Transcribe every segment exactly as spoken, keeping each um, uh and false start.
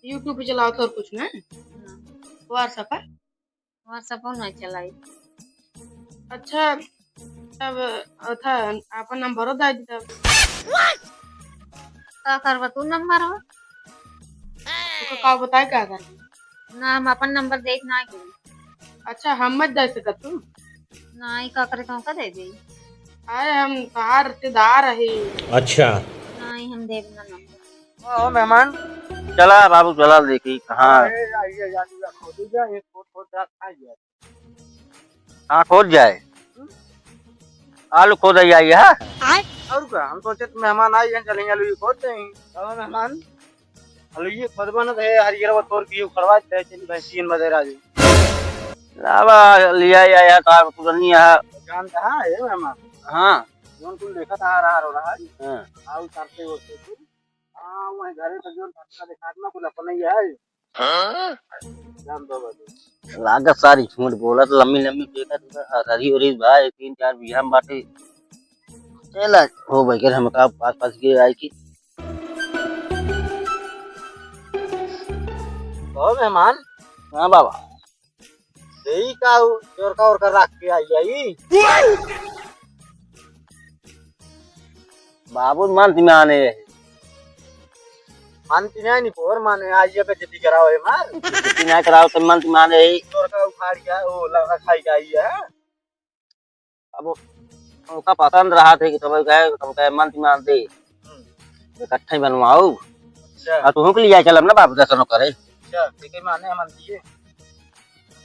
YouTube पे चलाओ तो और कुछ ना? हाँ। WhatsApp है? WhatsApp नहीं चलाई। अच्छा, तब अथा आपन नंबरो दे दी तब। का करबा तू नंबर हो? तो का बताए का करबा? ना, हम आपन नंबर देत ना के। अच्छा, हम मत दे सकत तू? नहीं, का करे तो का दे दे? अरे, हम तोहार रिश्तेदार है। अच्छा। नहीं, हम देब ना नंबर। ओ मेहमान, चला बाबू, चला देखी कहाँ। अरे, आइए, आइए, आइए, खोद दीजिए, ये खोद, खोद रहा था ये। हाँ, खोद जाए। हम्म? आलू खोद आई, आई है। आय? और का, हम सोचे तो मेहमान आई हैं, चलेंगे आलू ये खोद दें। चलो मेहमान, आलू ये खोदबा ना तो है, हरियर वो तोड़ के ये उखड़वा दे, चली भैंसियन बदे राजू। लावा, लिया, या, या, तार पुरनी है। जानता है, ये मेहमान। हाँ। जोन कुल देखा था, आ रहा, रो रहा है। हाँ। आओ, करते वो, हाँ, वहीं घरे पे जोन फटका दिखा ना, कुल अपने ही है। हाँ? जान दो बजे। लागत सारी झूठ बोलत, लम्बी लम्बी देखत, हरी उरी बा, एक तीन चार बीघा में बाटे। चला, हो भाई, कर हम का पास पास के आई की। ओ मेहमान। हाँ बाबा। देई का उ जोरका ओरका रख के आई जाई। बाबू मन तिमाने है। मन तिमाने नहीं, पोर माने आई है, बेइज्जती कराओ है मार। बेइज्जती ना कराओ तो मन तिमाने है। जोरका उखाड़ के, ओ, लगा खाई जाई है। अब ओका पसंद रहा थे कि तब कहे, तब कहे मन तिमान दे। हम्म। इकट्ठे ही बनवाओ। अच्छा। आ तुहू के लिए चलब ना बाबू दर्शनों करे। अच्छा, ठीक है, माने हम दिए।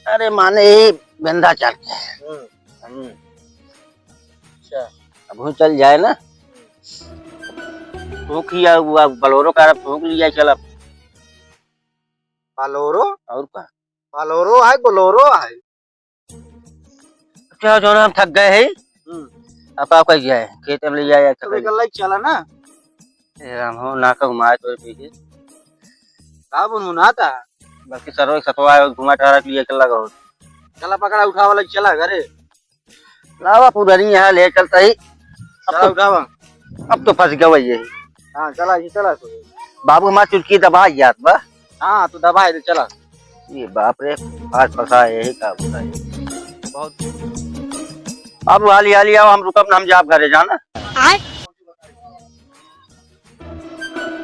अरे माने ये विंध्याचल के। हम्म। हम्म। अच्छा। अब हूँ चल जाए ना। हम्म। तू किया हुआ बोलेरो का, अब तू के लिए चलब। बोलेरो? और का? बोलेरो है, बोलेरो है। क्या जो ना हम थक गए हैं। हम्म। अब आप कह जाए, खेत में ले जाए, तो थक गए। निकल लाई, चला ना। ए राम हो, ना कहूँ मार तोरे पीछे। का बुनबुनाता? बल्कि सरवा के सतवा है, घुमा टहरा के लिए चल लगा हो। चला पकड़ा उठावा लग, चला घरे। लावा पुरानी यहाँ ले चलता ही। अब चला तो, उठावा। अब तो फंस गवा ये। हाँ, चला, ये चला तो। बाबू हमार चुटकी दबा याद बा। हाँ, तू दबा दे, चला। ये बाप रे, आज फंसा है, यही का बताए। बहुत। अब हाली हाली आओ, हम रुकब ना, हम जाब घरे जाना। आय?